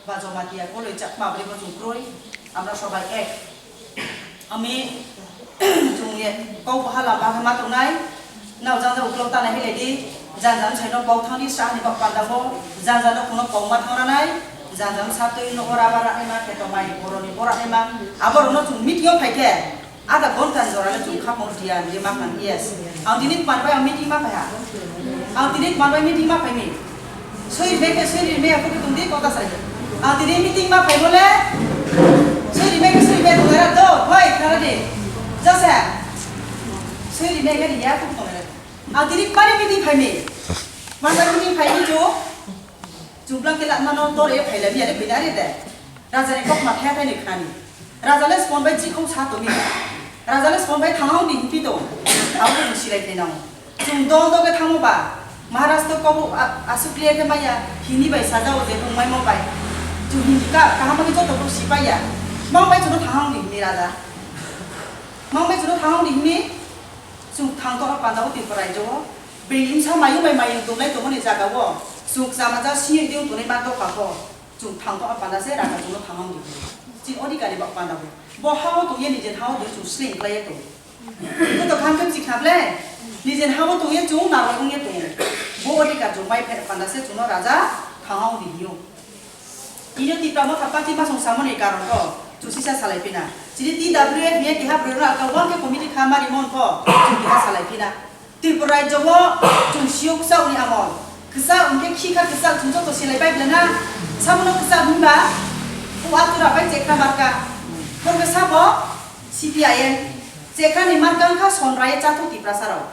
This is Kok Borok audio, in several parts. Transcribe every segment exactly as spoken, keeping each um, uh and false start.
Ba Jamatia koloi chakma bwrwi bo chwng kwrwi, amra sobai ek. Ami chwng ye kok bahala bagwi ma tongnai, nao jang jang uklok tana hile di, jang jang saino kok thangni sa ni bak panda bo, jang jang no kuno kok ma thang ranai, jang jang sa twi no ora bara ai ma khe to mai boroni bora ai ma, aborok no chwng meeting o phai khe, Ada gonta ni jora le chwng kha phone dia, dia ma khan, yes. Ang tini kman bai ang meeting ma phai ha. Ang tini kman bai meeting ma phai mi. Soi be ke soi ri me aku tung di kota sai. Ang tini meeting ma phai bole. Soi ri me ke soi be tung era do, hoi, khara di. Jasa. Soi ri me ke dia aku tung era. Ang tini kman meeting phai mi. Kman bai meeting phai mi chu. Chublang ke lamano dore phailami are binare de. Raja ni kok ma thaya thani khani. Raja le spon bai jikhong sa tomi. Raja le spon bai thangau ni himpi to. Abo ni silai thainao. Chung dol dol ke thango ba. Maharaj to kok a-, asuk clear ke maya hini bai sajao je bung mai mo bai. Chung hindi ka kaham ke joto ko sipaya. Mang bai chuno thangau ni himi raja. Mang bai chuno thangau ni himi. Chung thang to panda o Tripura rajyo. Bini sa mayung bai mayung tongnai tongmani jaga o. Chung chama ja siyeng diung tongnai ma doka ho. Chung thang to panda se raja chung no thangau ni. Chin odhikari bak panda bo. Bo ha o tongye nijen ha o tong chung sling klai to. Joto kham khe chikha ble. Nijen ha o tongye chung narwai ongye tong. Bo odhikar chung bai pher panda se chung no raja thangau ni yo. Ino Tipra Motha Party masong samani karon ko chung sisa salai pina. Chini T W F ni keha bwrwi rok ka wang ke committee kha mari mon ko chung keha salai pina. Tripura rajyo o chung siyok kisa uni amol. Kisa unke khikha kisa chung joto silai bai blena. Samono kisa himba. U atura bai chekra marka. Korbe sabo C P I M. Chekra ni marka wngkha sonrai chathok Tiprasa rok.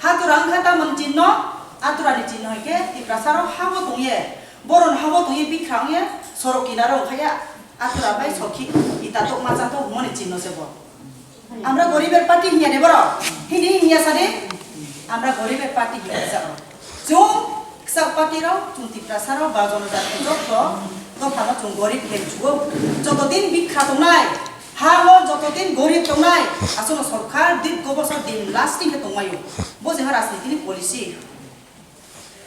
Hatura wngkha tamoni chinno, atura ni chinno hai khe Tiprasa rok ha o tongye, boron ha o tongye bikha wngye, sorok kinaro wngkha ya, atura bai sokhi ita tok ma cha tok hwnmani chinno se bo. Amra goriber party hinya de borok, hini hinya sa de, amra goriber party hinya sa. Chung kisa party rok, chung Tiprasa rok, ba jonojati jotto, dophano chung gorib khe chuo, joto din bikha tongnai, Ha o joto din gorib tongnai, aswkno sorkar dirgo bosor din lasting khe tongmaio. Bo je ha rajniti ni policy.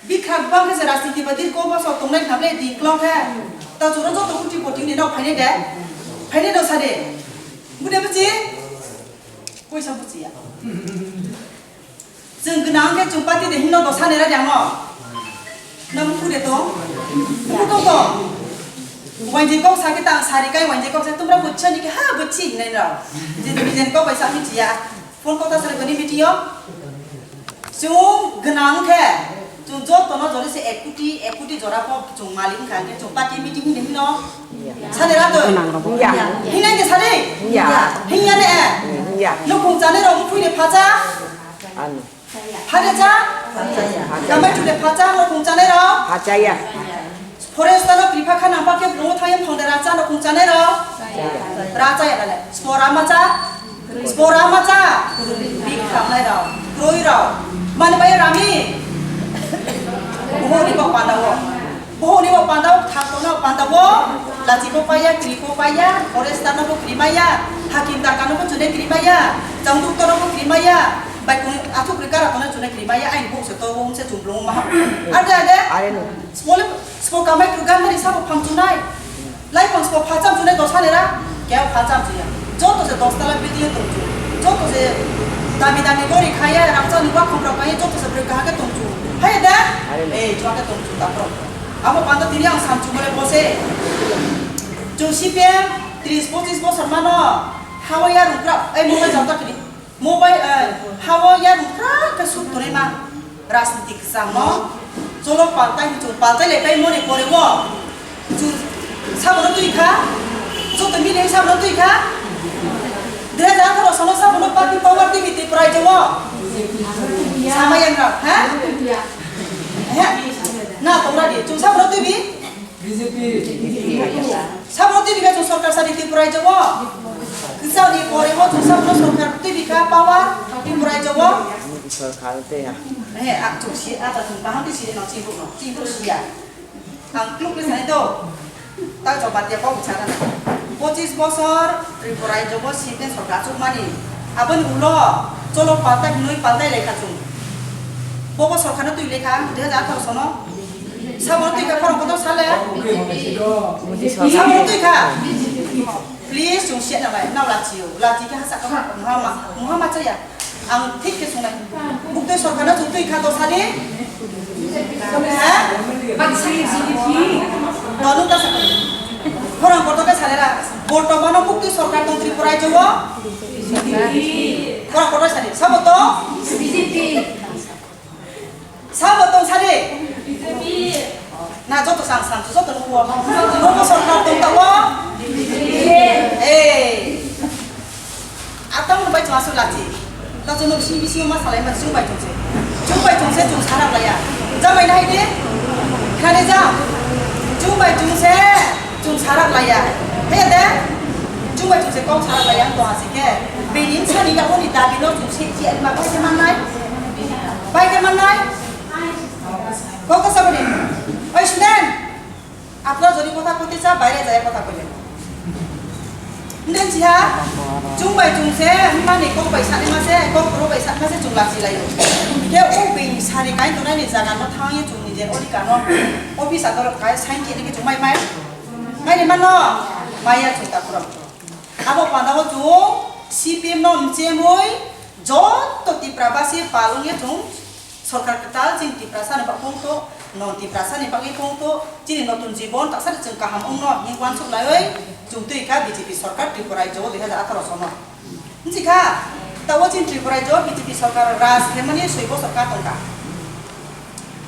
Bikha bang khe je rajniti ba dirgo bosor tongnai khamle din klok khe. Ta chwng joto kuti poti ni nok phainai de. Phainai no sa de. Bude buchi? Koisa buchi ya. Chwng gwnang khe chwng party de himno dosa nera de ango. Nang mukhu de tong? Mukhu tong tong? Wainjwi kok sa khe tang sari kai wainjwi kok sa tumra bwchani khe ha bwchi hinai no. Je division kok bai sa michiya. Phone kok ta sari bani meeting yo. Chwng gwnang khe chwng joto no jori se ek kuti, ek kuti jora kok chwng malik wngkha khe chwng party meeting hinwi hino. Sani rato. Hinai de sani? Hinya de. Nukhung chani rok mukhui de phacha. Phale cha? Kamai chule phacha no khung chanai rok? Forest no kripa kha nang pakhe bro thai phang de racha no khung chanai rok? Racha ya dale. Spora macha? Spora macha? Bik khamnai rok. Kroi rok. Mani bai rami. Bohori kok panda o. Bohoni bo panda o thang tongna panda o lachi bo paiya, kri bo paiya, forester no bo kri maya, hakim darka no bo chune kri maya, changduk to no bo kri maya, bai kung athuk ri kara tongna chune kri maya, ain bo se to bo se chumlung ma. Ade ade. Are no. Smole spo kamai tu gandari sabo phang chunai. Lai phang spo phacham chunai dosa nera. Kya phacham chiya. Joto se dos tala building tong chu. Joto se dami dami gori khaya, rangchak ni wakhom rok khaya, joto se bwrwi kaham khe tong chu. Hai da? Are no. Eh, chwa khe tong chu ta pro. Abo panda tini ang samchumani bose. Chwng C P M tris pochis bosor mano. Hawa yarung kra, ei mobile jam ta tini. Mobile, eh, hawa yarung kra khe suk tonwi ma. Rajniti kwchangno. Cholo paltai hinwi chwng paltai lai pai moni pore o. Chwng sabono twi kha. Joto mili sabono twi kha. Dui hajar atharo sono sabono party power twi bi Tripura rajyo o. Sama yang rok, ha? He? Na, tongra di. Chwng sabono twi bi? B J P. Sabono twi bi kha chwng sorkar sadi Tripura rajyo o. Kwchak ni pore o chwng sabono sorkar twi bi kha power Tripura rajyo o. Sorkar te ya. He, a chwng si, a ta chwng baham twi si no, chwng no, chwng si ya. Ang kluk le sanai do. Ta Jamatia kok bwsa na. Pochis bosor Tripura rajyo bo C P M sorkar achukmani. Aboni ulo cholo paltai hinwi paltai lekha chwng. Bobo sorkar no twi lekha dui hajar atharo sono. Sabo twi kha, khorang kotor sale. Sabo twi kha. Please, chwng siya na bai, nao lachi o. Lachi khe hasa kama, muha ma, muha ma chaya. Ang thik khe sungnai. Buktwi sorkar no chwng twi kha to sadi. Ha? Dono ta sa. Khorang kotor khe sale ra. Bortomano buktwi sorkar tong Tripura rajyo o. Khorang kotor sadi. Sabo to? Sabo tong sadi? Na joto sang sang joto nungbo. Nungbo sorkar tong tawo. Eh. Atang bai chwa su lachi. Ta jono bisi bisi ma salai ma chung bai chung se. Chung bai chung se chung sarak laya. Jamai nai de. Khani jam. Chung bai chung se chung sarak laya. He de. Chung bai chung se kok sarak laya to asi ke. Bini sani da oni dabi no chung se chi ma bai ke manai. Bai ke manai. Kok ka sabani. Oi student. Apno jodi kotha koti cha baire jaya kotha kole. Nden siha. Chung bai chung se mani kok bai sani ma se kok pro bai sani ma se chung lachi layo. Ke o bini sari kai tonai ni jaga no thang ye chung ni je odi kano. Office ator kai sign kini ke chung mai mai. Mai ni mano. Maya chung ta kuro. Abo panda o chung C P M no mchemoi joto Tipra basi palung ye chung sorkar kwtal chini Tiprasa ni bagwi pungto, non Tiprasa ni bagwi pungto, chini notun jibon taksa de chwng kaham wngno hinwi uansuk laiwi chung twi kha B J P sorkar Tripura rajyo o dui hajar atharo sono. Wngsi kha, tabo chini Tripura rajyo o B J P sorkar raj khaimani soi bosor ka tongkha.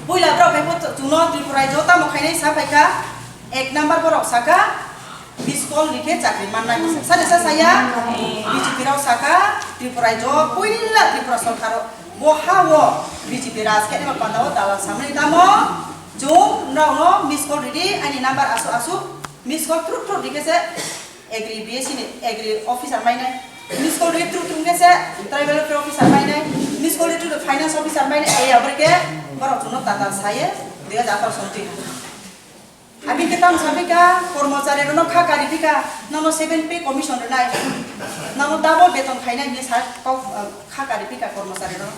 Puila borok hai bo chwngno Tripura rajyo o tamo khainai sa phaikha, ek number borok sakha, Miss call rikhe chakri mannai. Sade sa saya, B J P rok saka, Tripura rajyo, puila Tripura sorkar o, bo ha o B J P raj khe eba panda o dalal samani tamo, chung nrok no miss call ridi, ani number asuk asuk, miss call truk truk rikhe se agri B S C ni agri officer mainai, miss call ridi truk truk rikhe se tribal welfare officer mainai, miss call ridi truk finance officer mainai, ei abri khe borok chwngno tata saye, dui hajar atharo somtwi. Abini khe tamo saphika, kormochari rokno kha kari phika, nono seven pay commission rwnai, nono double beton khainai hinwi sa kok, ah, kha kari phika kormochari rok.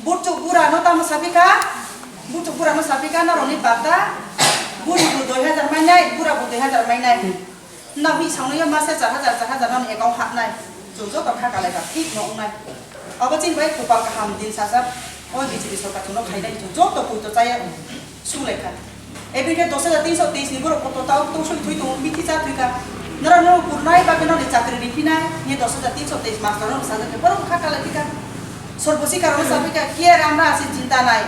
Burchuk bura no tamo saphika, burchuk bura no saphika, norokni bata, buri bo dui hajar mainai, bura bo dui hajar mainai. Nokni sangno yo mase char hajar, char hajar nono account hapnai, chwng joto kha kalaikha, thik no wngnai. Abo chini bai kopal kaham din sajak, o B J P sorkar chwngno khainai, chwng joto poito chaya. Sulaikha. Eboni khe dos hajar tinso teis ni borok kotor tao tongso thwi tongo, bithi cha thwikha. Norok no kurnai bagwi noni chakri riphinai, ye dos hajar tinso teis master no sajak khe borok kha kalai thwikha. Sorbo sikha rok no saphikha, kiya ram ra si chinta nai.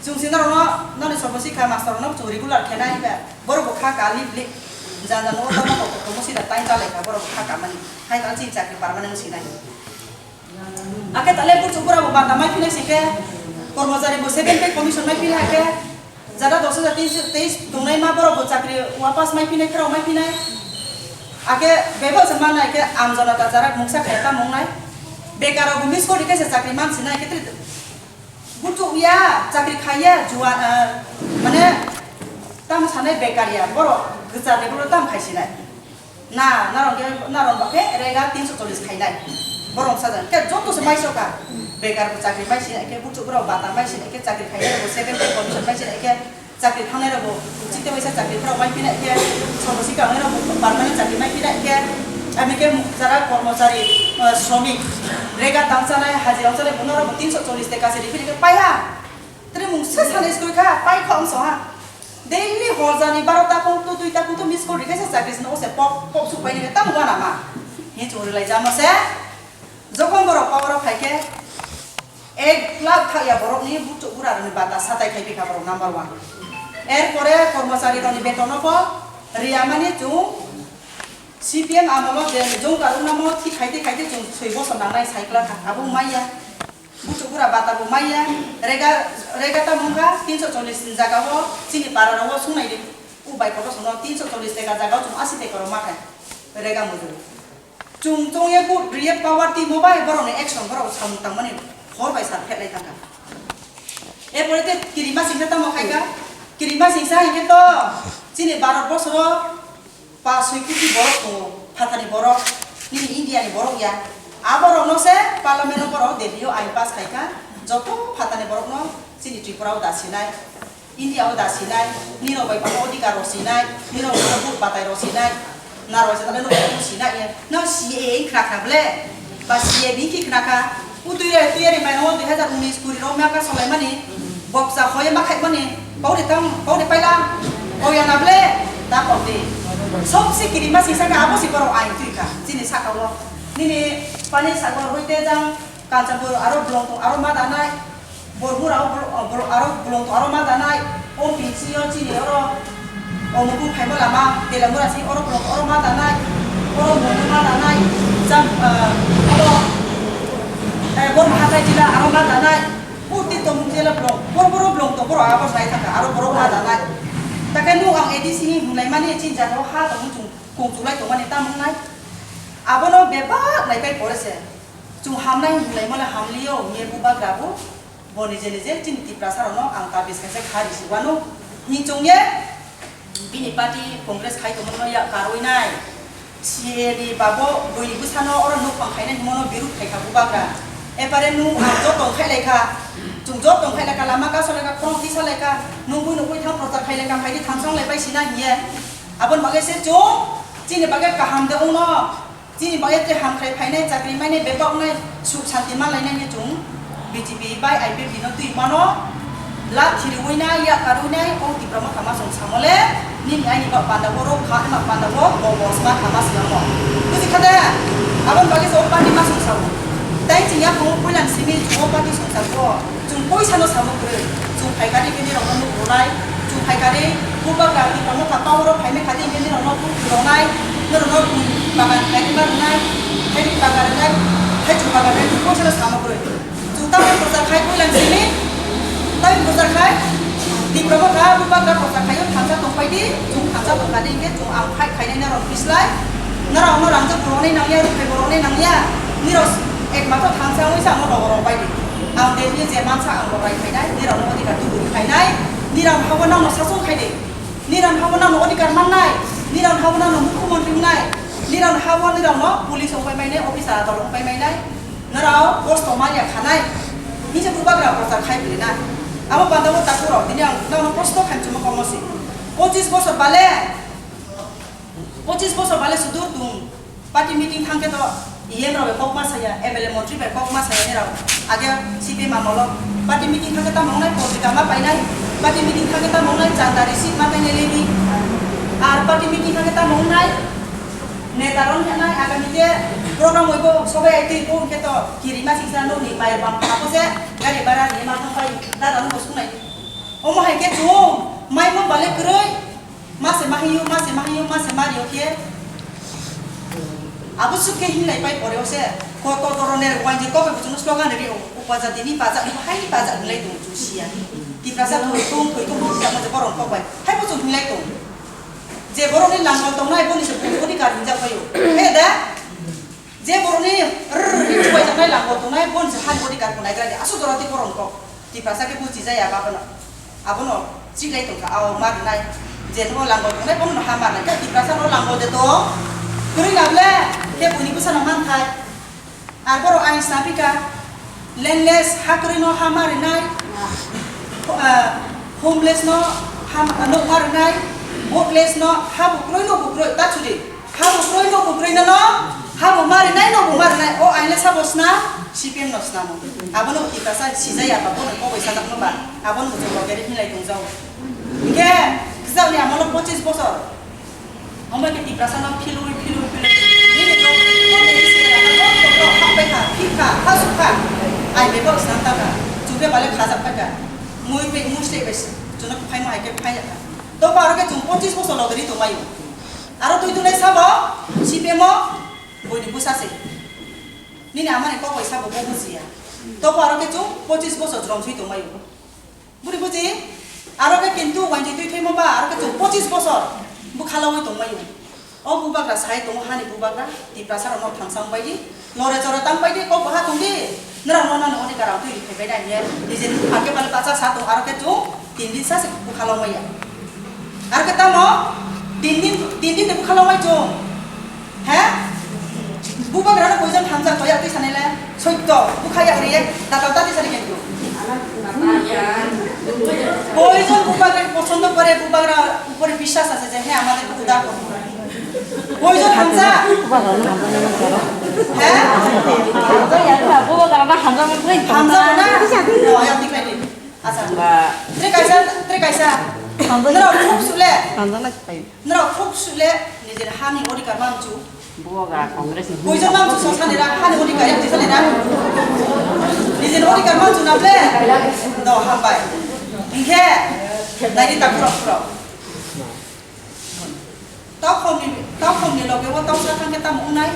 Chwng si norok no, noni sorbo sikha master no chwng regular khenai ba. Borok bo kha ka lip lip. Janja no tamo kok tamo sida time chalaikha borok kha ka mani. Hai kal chini chakri permanent sinai. Ake tale burchuk bura bo bata mai phinai se khe, kormochari bo seven pay commission mai phinai ake, jada dos hajar teis tongnai ma borok bo chakri wapas mai phinai, kherok mai phinai. Ake bebak se manai ke amjona ta jara mungsa khe ta mungnai. Bekar rok bo miss call rikhe se chakri man sinai ke tri-, burchuk ya, chakri khaiya, jua, ah, mane, tamo sanai bekar ya, borok gwchar ni borok tamo khai sinai. Na, naron khe, naron ba khe rega tinso chollis khainai. Borok sajak khe joto se maiso kha. Bekar bo chakri mai sinai khe, buchuk rok bata mai sinai khe, chakri khainai rok bo seven pay commission mai sinai khe, chakri thangnai rok bo chite waisa chakri phano mai phinai khe, sobo sikang rok bo permanent chakri mai phinai khe, ami khe jara kormochari, eh, sromik, rega tang chanai, hajira chanai, bono rok bo tinso chollis teka se riphinai khe paiha. Tini mungsa sanai skui kha, pai kha wngso ha. Daily hor jani baro ta kung tu, dui ta kung tu miss call rikhe se chakri sino se pop, pop suk pai ni tamo wana ma. Hi churi lai jamo se. Jokhon borok power o phai khe ek lakh thak ya borok ni buchuk bura rok ni bata satai khai pikha borok number one. Er pore kormochari rok ni beton no po riya mani chung C P M amolo je jong karung namo thik khai te khai te chung soi bosor nangnai cycle kha abo maya. Buchuk bura bata bo maya, rega, rega ta mungkha tinso chollis ni jaga o chini para rok o sungnai di. U bai koto sono tinso chollis teka jaga o chung asi teka rok ma khai. Rega mujuru. Chung chung ye bu riye power ti mo bai borok ni action borok samung tang mani hor bai sar phet lai thang kha. E pore te kirima sing khe tamo khai kha. Kirima sing sa hing khe to chini Bharat borsoro Pas soi kuti borok tongo, phatarni borok, nini India ni borok ya. A borok no se parliament o borok Delhi o ain pass khai kha, joto phatarni borok no chini Tripura o dasinai. India o da sinai, nirok bai pano odhikar rok sinai, nirok bai vote batai rok sinai, narok bai sata nirok bai sinai ye. No C A A khna khna ble, ba C A B ki khna kha. U tui re, tui re mai no dui hazar unis kuri ro ma ka solai mani, boksa hoi ma khai mani, pau de tam, pau de paila, pau ya na ble, ta pau de. Sob se kiri ma sing saka abo si borok ain tui kha, chini saka o. Nini pani saka o hoi te jang, Kanchanpur aro bolong tong aro ma danai, Bormur aro bol-, o, bol-, aro bolong tong aro ma danai, o P C o chini oro, o Mukung phaima lama, Telamura si oro bolong tong aro ma danai, oro bolong tong ma danai, jang, eh, oro, eh, Borma hatai jila aro ma danai, o Tittomung jila bolong, bor boro bolong tong boro abo sai thangkha, aro borok ma danai. Takhe nung ang A D C ni hwnlai mani chini jagao ha tongmung chung kung chulai tongmani tamo wngnai. Abono bebak naipai pore se. Chwng hamnai hinlai mole hamlio, hinwi bubagra bo, bo nije nije chini Tiprasa rokno ang ta bwskang se kha risi wano. Hinchung ye bini party Congress khai tongmano yak karwi nai. C A A ni babo buini bwsano oro nukphang khainai himono birud khaikha bubagra. Epare nung ang joto khai laikha. Chwng joto khai laikha, lama kaso laikha, khorang tisa laikha, nung bui nukui thang prochar khai laikha, phaidi thangsong lai pai sina hiye. Aboni bagwi se chwng chini bagwi kaham de wngno. Chini bagwi tei hamkrai phainai, chakri mainai, bebak wngnai, suk santi manlainai hinwi chwng B J P bai I P F T no twi mano. Lathi riwi nai, yak karwi nai, o Tipra Motha ma chwng samo le, nini aini ba panda bo rok kha, ma panda bo bo bo sma kha ma siyamo. Buji kha de? Aboni bagwi se o party ma chwng sao. Tei chini yaphang puilan simi chwng o party chwng sao. Chwng poisa no samo kwrwi, chwng phaikha di khe nirok no nuk rwnai, chwng phaikha di bubagra Tipra Motha power o phaimai kha di khe nirok no nuk rwnai, nirok no bagan khairima rwnai, khairi bagan rwnai, khairi bagan rwnai, chwng poisa no samo kwrwi. Chwng tamoni kwchar khai puilang simi, tamoni kwchar khai Tipra Motha bubagra kwchar khai o thansa tong pai di, chwng thansa tong kha di khe chwng ang fight khainai norok bislai, norok no rang jok rwnai nangya, rwphai bo rwnai nangya, nirok ekmatro thansa wngwi sa ang no rogorok bai di. Ang Delhi je mansa ang rok rai khainai, nirok no odhikar tubui khainai, nirok habo nang no sasong khai di, nirok habo nang no odhikar mannai, nirok habo nang no mukhyamantri wngnai, nirok habo nirok no police wngpai mainai, officer adol wngpai mainai, nirok kosto manya khanai, hinse bubagra prochar khai bwrwi na. Abo panda o takhuk rok, tini ang nang no kosto khaimchuma komo si. Pochis bosor bale, pochis bosor bale sudur tung. Party meeting thang khe to E M rok bai kok ma saya, M L A montri bai kok ma saya nirok. Age C P M amolo party meeting thang khe tamo wngnai, potrika ma painai, party meeting thang khe tamo wngnai, chanda receipt ma painai leni. Ar party meeting thang khe tamo wngnai, neta rok wngnai, agami je program wngbo sobai ai twi bo hwnkhe to kirima singsa nokni mayar bang phano se gari bhara ni ma thang pai, dada no bo sungnai. Omo hai khe chwng mai mo bale kwrwi. Mase mahiyo, mase mahiyo, mase mario khe. Abo suk khe hinlai pai pore o se. Koto doro ner wanji ko be buchung slogan ri o. Upajati ni paja, ni hai ni paja hinlai tong chu sia. Tiprasa thoi tong, thoi tong, thoi tong, borok kok bai. Hai buchung hinlai tong. Je borok ni langol tongnai, boni se boni odhikar hinjak pai o. He da? Je borokni rrrr hinwi chubaijak nai langbo tongnai, bon se hani odhikar bo naigra di. Aswk jora tei borom kok. Tiprasa khe buchi jaya ba abono. Abono chiklai tongkha, ao ma rwnai. Je nogo langbo tongnai, bono ha ma rwnai. Khe Tiprasa no langbo de to. Kwrwi na ble, khe buini bwsano man khai. Ar borok ain snapika. Landless ha kwrwi no ha ma rwnai. Ah, homeless no ha ma, no ma rwnai. Voteless no ha bo kwrwi no bo kwrwi. Ta chudi. Ha bo kwrwi no bo kwrwi no no. Ha bo ma rwnai no bo ma rwnai. O ain le sabo sna. C P M no snamo. Abono Tiprasa sijaya ba bono koboi sajakno ba. Abono bo chwng logeri hinlai tongjao. Hingke kwchak ni amolo pochis bosor. Omo khe Tiprasa no philwi, philwi, philwi. Nini jok, jok, jok, jok, jok, jok, hapbai kha, phikha, hasukha. Ai bebak slam ta kha. Chwng khe bale khajak pai kha. Mui bai, mui slei bai se. Chwngno phai ma hai khe phai ya kha. Tokma aro khe chwng pochis bosor logeri tongmai o. Aro twi tunai sabo, C P M o, boini bwsa se. Nini amani kok bai sabo bo bujiya. Tokma aro khe chwng pochis bosor jrom swi tongmai o. Buri buji, aro khe kintu wainjwi twi thwimo ba, aro khe chwng pochis bosor bwkha logwi tongmai o. O bubagra sai tongo, hani bubagra, Tiprasa rokno thansa wng bai di, lore chore tang bai di, kok baha tong di, nrao no nani odhikar rok twi rwphai bai nai hiye, nijeni bupha khe bale bacha sa tong, aro khe chwng tin din sa se bwkha logmai ya. Aro khe tamo, tin din, tin din ni bwkha logmai chwng. He? Bubagrano koijon hamjak toya twi sanai le? Soito, bwkha yak riye, datal ta twi sani kintu. Koijon bubagra pochondo kore, bubagra upore biswas ache je, he, amader khuda kore. Koijon hamjak? Bubagra no hamjaknai man karo. He? Hamjakya kha, bubagra no hamjakmani khe hamjakya na? No, ya, tikhlai di. Acha. Ba. Tre kaisa, tre kaisa. Hamjakya. Norok khuk sule. Hamjaknai khe pai. Norok khuk sule, nijer hani odhikar manchu. Bubagra Congress ni. Koijon manchu so sanira, hani odhikar yak sanira. Nijer odhikar manchu na ble? No, hambai. Hinkhe, naidi ta khurok khurok. Tokhomni, tokhomni loge o toksa thangkhe tamo wngnai?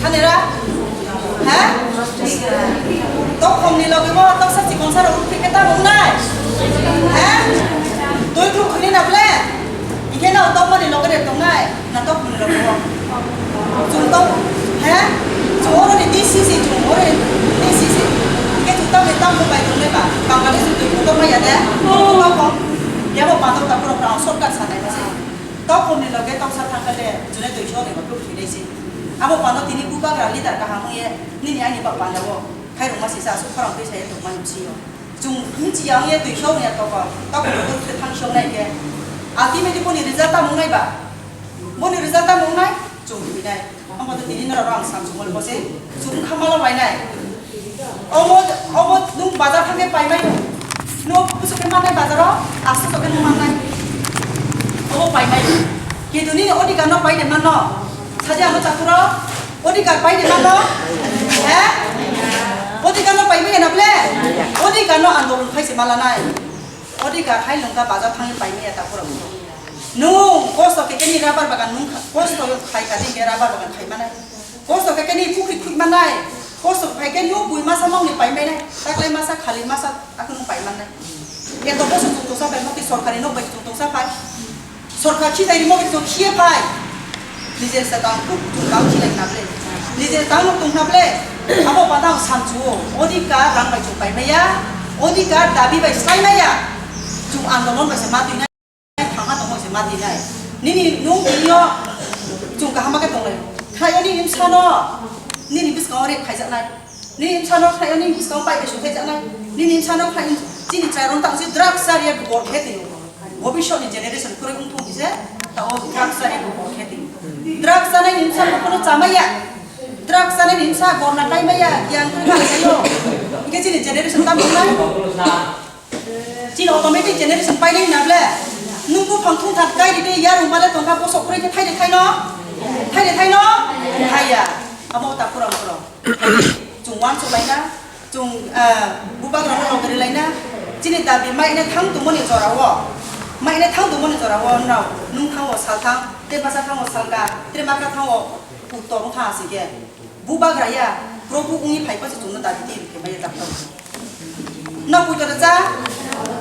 Sanira? He? Tokhomni loge o toksa chikon sara utkhe khe tamo wngnai? He? Twi thuk thwini na ble? Hinkhe no tokmani loge de tongnai? Na tokhomni loge o? Chwng tok, he? Chwng oro ni D C C, chwng oro ni D C C. Hinkhe chwng tamni tambo bai tongnai ba? Bangladesh ni twi thuk tongmai ya de? Tokhom. Yabo pandok ta borok rang shortcut sanai ma se. Tokhomni loge toksa thangkhe de, jone duiso ni bo thwinai se. Abo pano tini bubagra leader kaham wngye, nini ani ba panda o khairokma sisa aswk khorang twi saya tongmani bwsio. Chwng michiya wngye duiso wngya toko, tokhomni loge thang song nai khe. Ultimately boni result tamo wngnai ba? Boni result tamo wngnai? Chwng thwinai. Omo to tini norok ang samsung mole bose, chwng kha malo bainai. Omo, omo nwng bazar thangkhe paimai no. Nwng bwswk khe mannai bazaro, aswk sok khe nwng mannai. Omo paimai. Kintu nini odhikar no paide manno. Saja ano chakuro, odhikar paide manno. He? Odhikar no paimai na ble? Odhikar no andolon khaise malanai. Odhikar hai lungka bazar thangwi paimaya ta borok. Nwng kosto khe khe ni rabar bagan nwng kha-, kosto khai kha di khe rabar bagan khai manai. Kosto khe khe ni pukri khuk manai. Kosto khai khe nwng bui masa mangni pai manai. Taklai masa khali masa ako nwng pai manai. Eto boso chwng tongsa pai mokti sorkari nok bai chwng tongsa pai. Sorkar khitai rimo khe chwng khiye phai. Nijer se tang kuk chwng tang khilai na ble. Nijer tang nuk tong na ble. Abo pata ang samchu o. Odhikar rang bai chwng pai maya. Odhikar dabi bai slai maya. Chwng andolon bai se ma twi nai. Thangma tong bai se ma twi nai. Nini nung tini o chwng kaham khe tong lai. Khlai o nini bwsano. Nini bwskango rep khaijak nai. Nini bwsano khlai o nini bwskango pai bai su khaijak nai. Nini bwsano khlai chini chwrai rok tang si drugs chariya bor khe twi. Bobishyot ni generation kwrwi wng thung khe se, tamo drugs chani bo khe twi. Drugs chanai ni bwsa bo kono chamaya. Drugs chanai ni bwsa gorna kai maya, giyan kwrwi ma sayo. Hingke chini generation tamo nai. Chini automatic generation painai na ble. Nung buphang thung thang kai ri tei yarung bale tongkha bosok kwrwi khe thaide thaino. Thaide thaino. Thaya. Amo ta pura pura. Chwng uansuk laina. Chwng, ah, bubagrano logri laina, chini dabi maine thang tongmani jorao, maine thang tongmani jorao no, nwng thango salthang, tei masa thango salka, tei maka thango uttor wngkha asike. Bubagra ya, Probhu wngwi phai phaisa chwngno dabi tei rikhe maya chapta. No puito rwcha,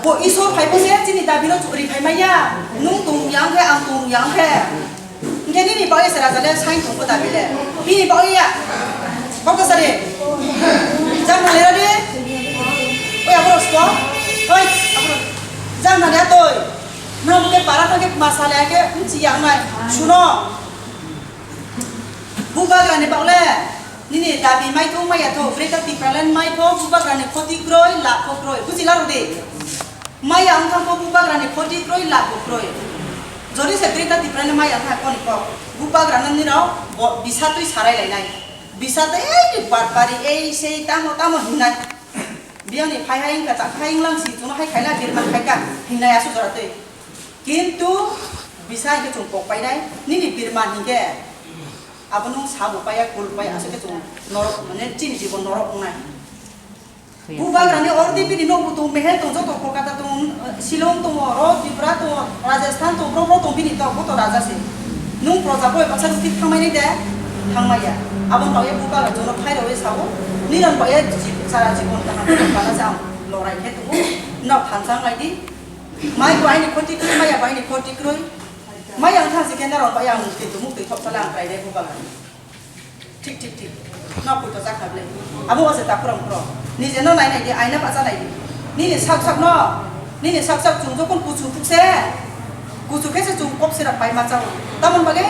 bo Isor phai phaisa chini dabino chukri phai maya, nwng tong yang khe ang tong yang khe. Hingke nini bagwi se raja le sain tongbo dabi le. Bini bagwi ya. Kok sari. Jang na lera di. Oi aboro sto. Oi aboro. Jang na le toi. Nang ke para ke masale ke mchi yang nai. Suno. Bubagra ni bagle. Nini dabi mai thung mai ya tho. Greater Tipraland mai pho bubagra ni khoti kroi, la pho kroi. Buji la rudi. Maya wngkha kho bubagrani khoti kroi, labo kroi. Jodi se Greater Tipraland maya wngkha koni kok. Bubagrano nirok bo bisa twi sarai lainai. Bisa twi ei ni batbari, ei sei tamo tamo hingnai. Biyangni phai hai wngkha, chak hai wnglang si, chwngno hai khaina birman khaika hingnai aswk jora twi. Kintu bisa hwnkhe chwng kok painai, nini birman hinkhe abo nwng sabo paiya, kul paiya, aswk khe chwng norok, mane chini jibon norok wngnai. Bubagrani ordi bini nokbo tong, Mehel tong, joto Kolkata tong, Shillong tong, oro Tripura tong, Rajasthan tong, bro bro tong bini tok, bo to raja se. Nwng proja boi baksa rukhi thangmani de, thangmaya. Aboni bagwi bubagra jono phai rwi sao, niron bagwi ji-, sara jibon kaham bana se ang lorai khe tongo. Nok thansa wng lai di. Mai bo aini khoti kroi, maya bo aini khoti kroi. Maya wng thang se khe noron bagwi ang kintu muk twi thok sala ang krai de bubagra. Thik, thik, thik. No pui to jakha ble. Abo wase ta phuram phuro. Nije no nai nai di, aina bacha nai di. Nini sak sak no, nini sak sak chwng jokon kuchu thuk se, kuchu khe se chwng kok sera pai ma chao. Tamon bage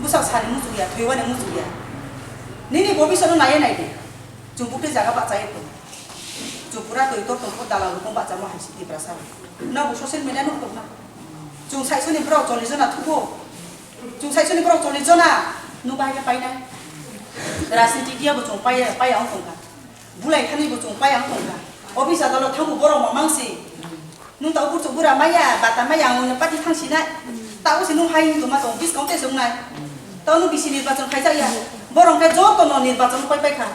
bwsak sani muchung ya, thwiwani muchung ya. Nini bobisot no nai nai di. Chwng bukti jaga bacha ye to. Pura twi tor tongkho dalal rokong bachamo hai si Tiprasa. Nobo social media no khobna. Chwng saisoni borok chollish jona thugo. Chwng saisoni borok chollish jona. Nwng bahai khe painai. Rajniti diya bo chwng paiya, paiya wng tongkha. Bulai thani bo chwng paiya wng tongkha. Office adalo thango borok mamang si. Nwng ta ukur chuk bura maya, bata maya, ang nwng party thang sinai. Ta usi nwng hai wng tongma tong, buskang tei se wngnai. Ta nwng bisi nirbachon khaijak ya. Borok khe joto no nirbachon koi paikha.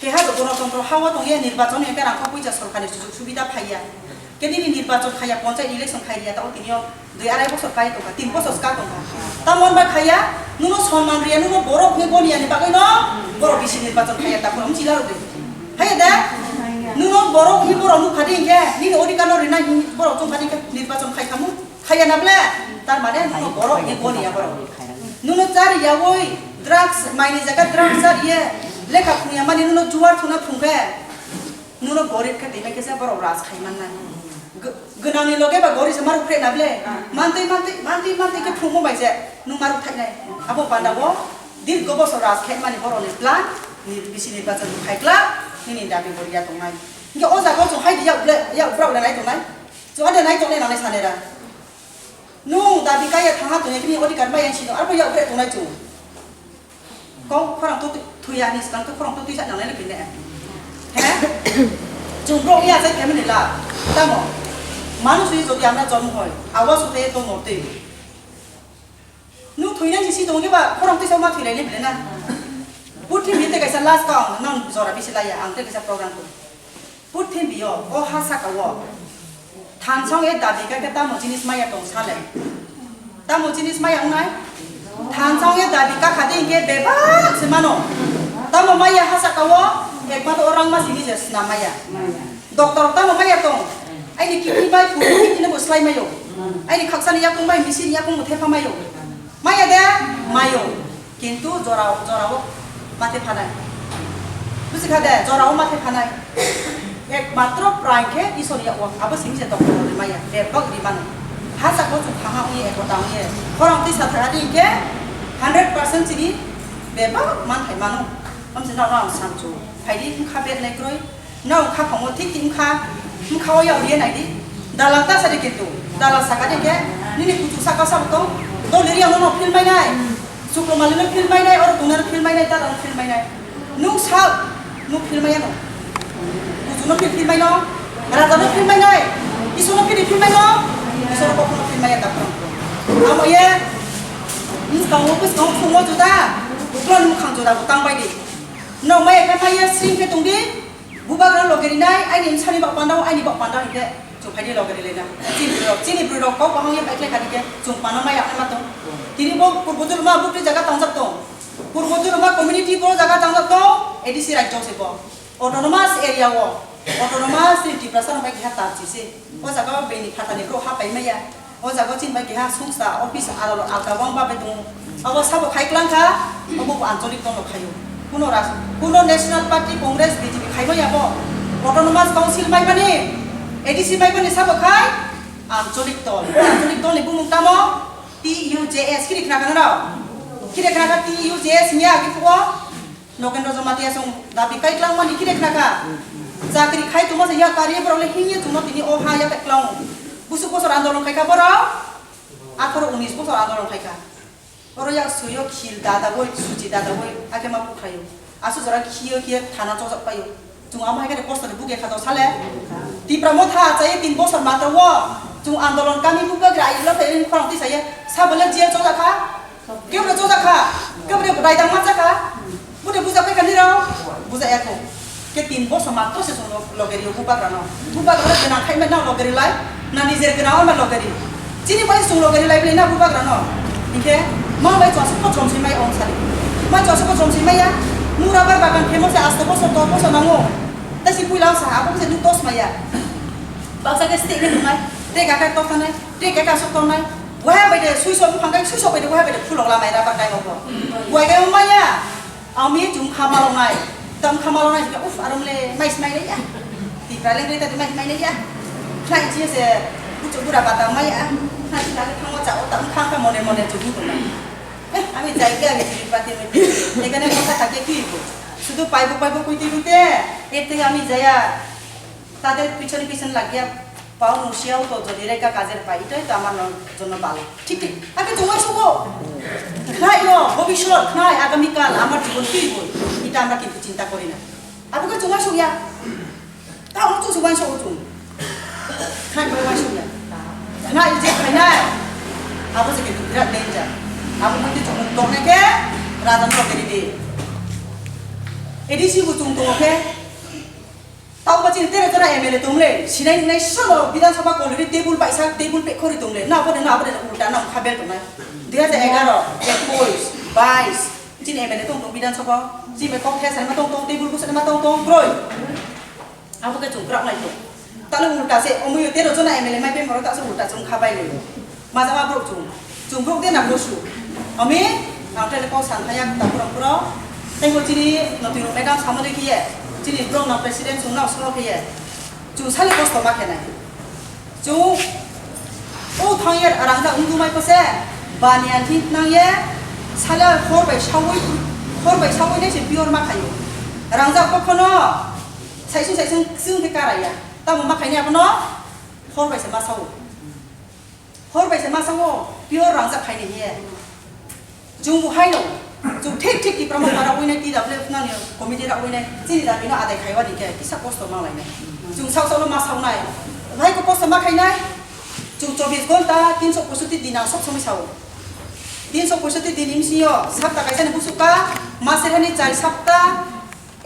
Keha do Ganatantro hao tongya nirbachon ya, kerang kha puisa sorkar ni sujuk subida phaiya. Khe nini nirbachon khaiya, ponchayat election khai riya, ta o tini o dui arai bosor kai tongkha, tin bosor ska tongkha. Tamo hwnba khaiya, nwngno sonman riya, nwngno borok hwnwi boniya ni bagwi no borok bisi nirbachon khaiya, ta khorok chila rwdi. Haiya da? Nwngno borok hwnwi borok nukha di hinkhe, nini odhikar no rina hwnwi borok chongkha di hinkhe nirbachon khai khamu? Khaiya na ble? Tar mane nwngno borok hwnwi boniya borok. Nwngno chari yaui drugs, maini jaga drugs chariye, lekha phungya mani nwngno juar thuna phungkhe. Nwngno gorib khe twi mai khe se borok raj khai mannai. Gw-, gwnangni loge ba gorib se maruk phre na ble? Mantwi, mantwi, mantwi, mantwi khe phungmo bai se nwng maruk thainai. Abo panda bo dirgo bosor raj khai mani borokni plan, ni bisi nirbachon khai kla, nini dabi bo riya tongnai. Hinkhe o jaga o chwng hai di yak ble, yak brao le nai tongnai. Chwng ade nai tongnai nangnai sanera. Nwng dabi kaiya thangha tongya khe nini odhikar maya sino, arbo yak bre tongnai chwng. Kok khorang to thuya ni skang to khorang to tuisa nangnai le kine. He? Chwng bro ya sai kemini la. Tamo. Manush hi jodi amra jonmo hoy, awa sute to morte. Nwng thuinai ni si tongke ba khorang tuisa ma thuilai le bile na. Puthi mite kaisa last ka ang nang jora bisi laya ang te kaisa program ko. Purthimbi o, o ha saka o thansong e dabi kha khe tamo jinis maya tong sale? Tamo jinis maya wngnai? Thansong e dabi kha kha de hinkhe bebak se mano. Tamo maya ha saka o, ekmatro o rangma simi se swnam maya. Doctor tamo maya tong? Aini kidney bai kudui kidney bo slai mayo. Aini khaksani yakung bai misini yakung bo thepha mayo. Maya de? Mayo. Kintu jora, jorao mate phanai. Buji kha de, jorao mate phanai. Ekmatro prai khe Isor ya o, abo simi se doctor ni maya, bebak ri mano. Ha saka o chwng thangha ongye, ekota ongye. Khorang twi sa thaha di hinkhe hundred percent chini bebak man thai mano. Amse nang nang samchu. Phaidi wngkha bernai kroi. Nang kha phangmo thik thik wngkha, wngkha o yag riya naidi. Dalal ta sadi kintu, dalal saka de khe, nini kuchuk saka sabo tong, doli riya no phil mai nai, sukromali no phil mai nai, oro tongna no phil mai nai, ta no phil mai nai. Nung sa, nung phil mai no. Kuchuk no phil phil mai no, raja no phil mai nai, Isor no phil phil mai no, Isor no phil phil mai ta. Amo ye, nung kang o kus kang o phung o juda, ukla nung khang juda, tang bai di. Nang mai khe mai ye sing khe tong di. Bubagra loge rinai, aini bwsani bak pandao, aini bak pandao hinkhe chwng phaidi loge rilaina. Chini bwrwirok, chini bwrwirok kok bahang ya paiklai kha hinkhe chwng pano ma yaknai ma tong. Tini bo Purbo Duruma bukti jaga tangjak tong. Purbo Duruma community bo jaga tangjak tong, A D C rajyo se bo. Autonomous area o, autonomous chini Tiprasa rok bai keha tar chisi. O jaga o bini phatani bro ha pai maya. O jaga o chini bai keha sungsa office aro alka wng babe tongo. Abo sabo khai klang kha, obo bo ancholik dol rok khaio. Kuno ras-, kuno National Party, Congress, B J P khaima ya bo. Autonomous Council mai mani, A D C mai mani sabo khai ancholik dol. Ancholik dol ni bumung tamo? T U J S. Kiri khna kha nang? Kiri khna kha T U J S hingya agi phuo? Nogendra Jamatia chwng dabi kai klangmani kire khna kha. Chakri khai tongma se ya kari borok le hingye chwngno tini o ha ya kai klango. Busuk bosor andolon khai kha borok. Atharo unis bosor andolon khai kha. Oro yak suyo khil dadagoi, suchi dadagoi, akhe ma pukhlaio. Asu jora khiyo khiye thana chojak paio. Chwng amo hai khe poster buge kha to sale. Tipra motha achai tin bosor matro wo. Chwng andolon kami bubagra ayilo khai khorang twi saye. Sabole jail chojak kha. Kebra chojak kha, kebra raidang ma chakha, bude buja pai kani rao, buja ya kho. Ke tin bosor matro se chwng logeri o bubagra no. Bubagra no gwnang khai ma nang logeri lai, na nijer gwnang ma logeri. Chini bai chwng logeri lai bini na bubagra no. Hinkhe ma bai chwng aswk kochom si mai ong sari. Ma chwng aswk kochom si mai ya, nura bar bagan phemo se asto bosor to bosor nango. Tei si puila sa abo se nuk dos mai ya. Baksa ke state ni nungai, te ka ka to tanai, te ka ka sok tonai. Wahai bai de suiso buphang kai, suiso bai de wahai bai de phulok lamai rubber kai mokbo. Buai kai maya. Ami chum kha malongnai. Tam kha malongnai, uf, arom le, mai smai le ya. Tipra leng le ta mai smai le ya. Khlai chi se, buchu bura bata mai ya. Khlai chi lagi thango cha, o tam kha kha mone mone chu hi tongnai. Eh, ami jai ke, ami chiri pati mi. Ekane kotha thake ki bo. Sudu paibo paibo kuiti kuite. Ete ami jaya. তাদের পিছনে পিছনে লাগিয়া পাও মুসিয়াও তো যদি রেখা কাজের পাই, এটাই তো আমার ন-, জন্য ভালো। ঠিক, ঠিক। আগে তোমার শুভ। খাই ও, ভবিষ্যৎ, খাই আগামীকাল আমার জীবন কি হইব? এটা আমরা কিন্তু চিন্তা করি না। Abo khe chwng uansukya. Tabuk chwng se uansukgo chwng. Khna bai uansukya. Khna je khainai. Abo se khe birat danger. Abo mui khe chwng tongnai khe raja no khe ridi. A D C bo chwng tongo khe. Tauba chini tero jora M L A tongle. Sinai nai sono Bidhan Sabha kolori table baisa table pek khori tongle. Na abo de na abo de ulta na khabel tongnai. Dui hajar egaroh, ekush, bais. Chini M L A tong tong Bidhan Sabha, chini kok the sanma tong tong, table busa ma tong tong, kroi. Abo khe chwng kwrak nai tong. Talo ulta se, omo yo tero jona M L A mai pemoro ta se ulta chwng kha bai le. Maja ma brok chwng. Chwng brok de na bosu. Ami, ang tele kok san thaya ta pura pura. Tei bo chini notwi rok madam samani khiye. Chini brok na president chwng na solo khiye. Chwng sale kosto ma khe nai. Chwng o thang ye rangda wngwi mai pose baniya thik nang ye sale hor bai sawi, hor bai sawi nai se pior ma khayo. Rangda kokhono saisung saisung chwng khe karaya. Tamo ma khaini abono hor bai se ma sawo. Hor bai se ma sawo pior rangda khaini hiye. Chwng bo haino, chwng thik thik Tipra Motha rok wngwi nai, T W F nani committee rok wngwi nai, chini dabi no adai khaiwani khe kisa kosto manglai nai. Chwng sak sakno ma sawnai, bhai ko kosto ma khainai, chwng chobbish ghonta, tinsho poisotti din ang sob somoi sao. Tinsho poisotti din ni bisingo sapta kaisa ni busuka, maser hani char sapta,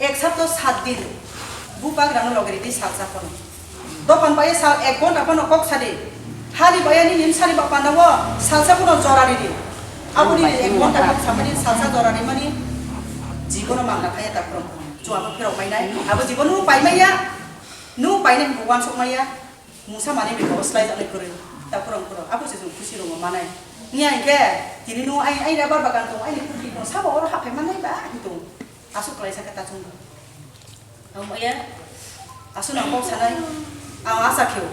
Ek sapto sat din. Bubagrano loge ridi salsa phano. Dokan bai sal ek ghonta phano kok sadi. Hani bai ani nim sari ba panda wo salsa phano jora ridi. Abo ni ek ghonta kok samani salsa jora rimani. Jibono mangna khaya ta phano. Chwng abo phirok mai nai. Abo jibono pai maya. Nu pai nai bo wansok maya. Mungsa mani beko slai jaknai kwrwi. Ta phano phano. Abo se chwng khusi rongo manai. Nia hingke tini nu ai ai rubber bagan tong ai ni purti tong sabo oro haphai manai ba hitung. Aswk khlaisa khe ta chwng. Ang maya, aswk nang kok sanai. Ang asa kheo.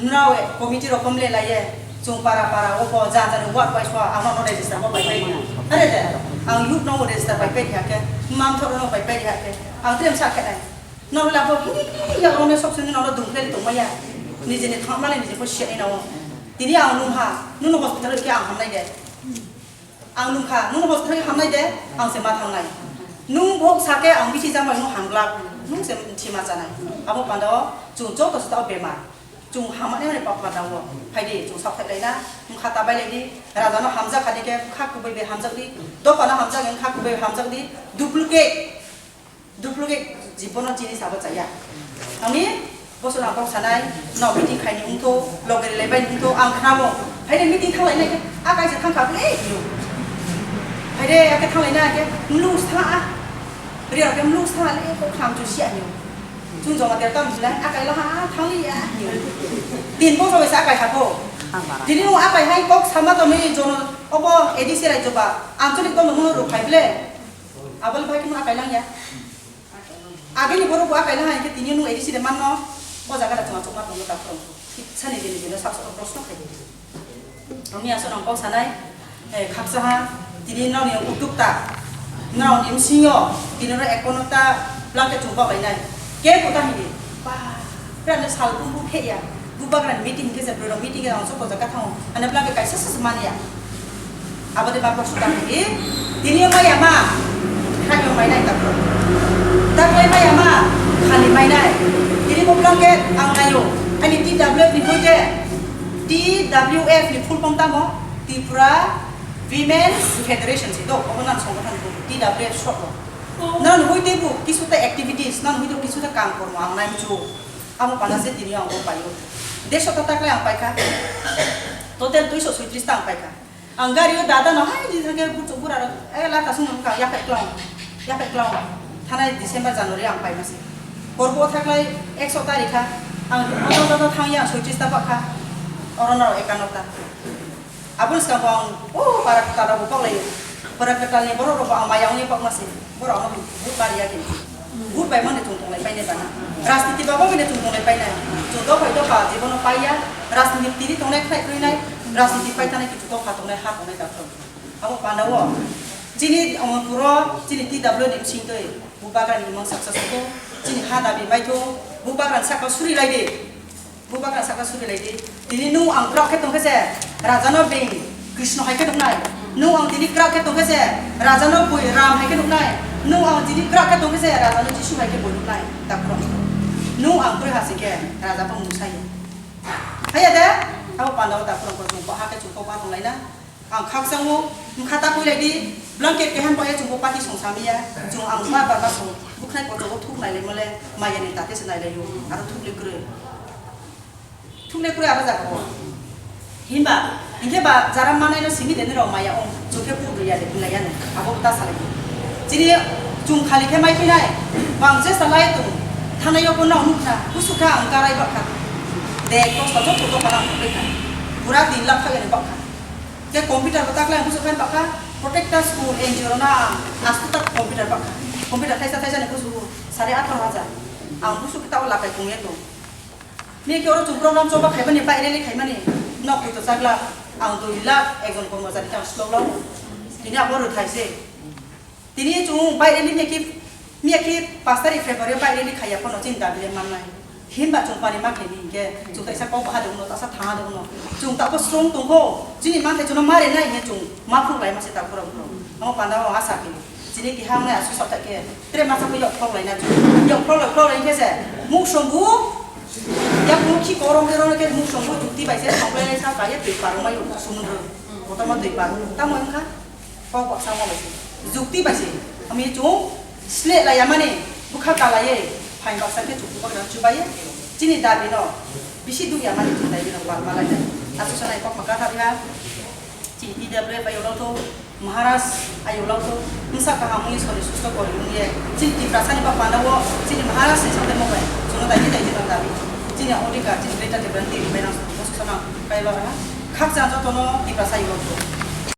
Nrao committee rok komle laiye. Chwng para para o po ja ja ni ward wise wa ang no register mo pai pai. Are de. Ang youth no register pai pai ya khe. Mam thoro no pai pai ya khe. Ang trem sa khe nai. No la bo hi ya ro me sob sini no dung khle tong maya. Nije ni thang male nije po shi ai na o. Tini ang nung ha. Nung no hospital ke ang hamnai de. Ang nungkha, nung hospital hamnai de, ang se ma thangnai. Nung bok sake ang bisi jamai nung hamglak, nung se thima chanai. Abo panda o chwng joto se tao bemar. Chwng hamani mani pok panda o. Phaidi chwng sak thai laina, nung kha ta bai lai di, raja no hamjak kha di khe kha kubui bai hamjak di, dopa no hamjak kha kubui bai hamjak di, duplicate. Duplicate jibono chini sabo chaya. Ami boso na kok sanai, no meeting khaini wngtho, loge rilai bai wngtho, ang khnamo. Haide meeting thanglai nai khe, a kaisa thangkha ble hiyo. Haide ake thanglai nai khe, mlung sa a. Riya ke mlung sa le ko kham chu sia hiyo. Chung joma der tam jilai, a kai lo ha, thangli ya hiyo. Tin boso sa a kai ha ko. Tini o a kai hai kok sama to mi jono, obo A D C rai joba, anchalik to mo ro khai ble. Abol bai kunu akai lang ya. Agini borok bo akai lang hai khe tini nung A D C de manno. O jaga da chuma chuma tongo da phoro. Sani dini dino sak sak proshno khai di. Ami aso nang kok sanai. Eh, khaksa ha. Tini nang ni utuk ta. Nang ni msingo. Tini ro ekono ta. Blanket chumpa bai nai. Ke kota hini. Ba. Pra ne sal pumbu phe ya. Bubagrani meeting khe je borok meeting khe ang sok kojak ka thango. Ani blanket kaisa se mani ya. Abo de bapok suka khe. Tini maya ma. Khayo mai nai tapro. Taklai maya ma. Khali mai nai. Tini bo blanket ang nayo. Ani T W F ni hoite. T W F ni full form tamo? Tripura Women's Federation si do. Obo nan songothon bo T W F short bo. Nan hoite bo kisuta activities, nan hoite bo kisuta kam kormo ang nai muchu. Amo pana se tini ang bo paio. Dersho ta taklai ang paikha. Total duisho soitris ta ang paikha. Ang gari o dada no hai di thangke buchu bura ro. Eh, la kasung nang ka yapek klong. Yapek klong. Thanai December January ang paima se. Korbo thaklai ekso tarikha. Ang oto oto thangya soitris ta pakha. Oro no ekanno ta. Aboni swkang bo ang o para kwtal rok bo kok lai o. Para kwtal ni borok rok bo ang maya ongya kok ma se. Borok ano vote bari ya khe. Vote bai mani chung tong lai pai nai bana. Rajniti ba bo bini chung tong lai pai nai. Chung dophai dopha jibono pai ya. Rajniti tiri tong nai khnai krwi nai. Rajniti pai thani kichu dopha tong nai ha tong nai da thong. Abo panda o. Chini Amarpur o chini T W ni bising twi. Bubagrani imang success tongo. Chini ha dabi baitho, bubagra saka suri lai di. Bubagra saka suri lai di. Tini nung ang kwrak khe tongkhe se, raja no beng Krishna hai khe nuknai. Nung ang tini kwrak khe tongkhe se, raja no bui Ram hai khe nuknai. Nung ang tini kwrak khe tongkhe se, raja no Jisu hai khe bui nuknai. Takhurok. Nung ang kwrwi ha sing khe, raja bo mung sai. Haiya de, abo panda o takhurok bo chwng ha khe chwng kok ma tong lai na. Ang khakchangmo, wngkha ta koi lai di, blanket keha paya chwngbo pati song samiya, chwng ang ma barma song, bwkhnai kotor o thuk nai lai mole, maya ni tate se nai lai o, aro thuk le kwrwi. Thuk le kwrwi aro jaga o. Himba, hinkhe ba jara manai no simi de nirok maya ong, chwng khe puk rwi ya de, hinlai ya no, abo ta salai di. Chini chwng khali khe mai phinai, bang je salai tung, thanai o bo no nukha, kusu kha ang karai bakha. De, kosto joto to kana pura din lakh kha ya ni bakha. Khe computer bo taklai ang busu khan bakha, protector school N G O rok na astu tak computer bakha. Computer thaisa thaisa ni busu sare atro hajar. Ang busu kita o lakai kung eto. Ni khe oro chung program choba khaimani, pai rally khaimani. Nok kuto chakla ang dui lakh ekjon kormochari khe ang slok lao. Tini abo rwthai se. Tini chwng bai rally miya ki, miya ki pas tarik February bai rally khaiya phano chini dabi le mannai. Himba chwng pani ma khaini hinkhe chwng kaisa kok baha de uno, tasa thanga de uno. Chwng tabo srong tongkho, chini manthai chwngno ma renai hinkhe chwng ma phuk lai ma se ta khorok khorok. Amo panda o asa khe. Chini keha wngnai aswk sok khe tre masa khe yok phok lai na chwng. Yok phok lai phok lai hinkhe se muk song bu, yak muk khi korong de rong khe muk song bu jukti bai se thok lai sa kaiye twi parong mai sumundro. Kotorma twi parong. Tamo wngkha? Kok baksa ma bai se. Jukti bai se. Ami chwng sleh lai yamani bwkha kalaiye phain baksa khe chukti baksa chubaye. Chini dabi no bisi duk yamani chwng dabi no palma lai. Asu sanai kok ma katha biha. Chini T W F ayo lo to, Maharaj ayo lo to. Msa kaham mui sori susto kori mui ye. Chini Tiprasa ni ba panda wo, chini Maharaj ni sate mo bai. Chwng dabi dabi no dabi. Chini odhikar, chini beta Tiprasa ni bai nang. Asu sana kai lo ha. Khakcha joto no Tiprasa ayo lo to.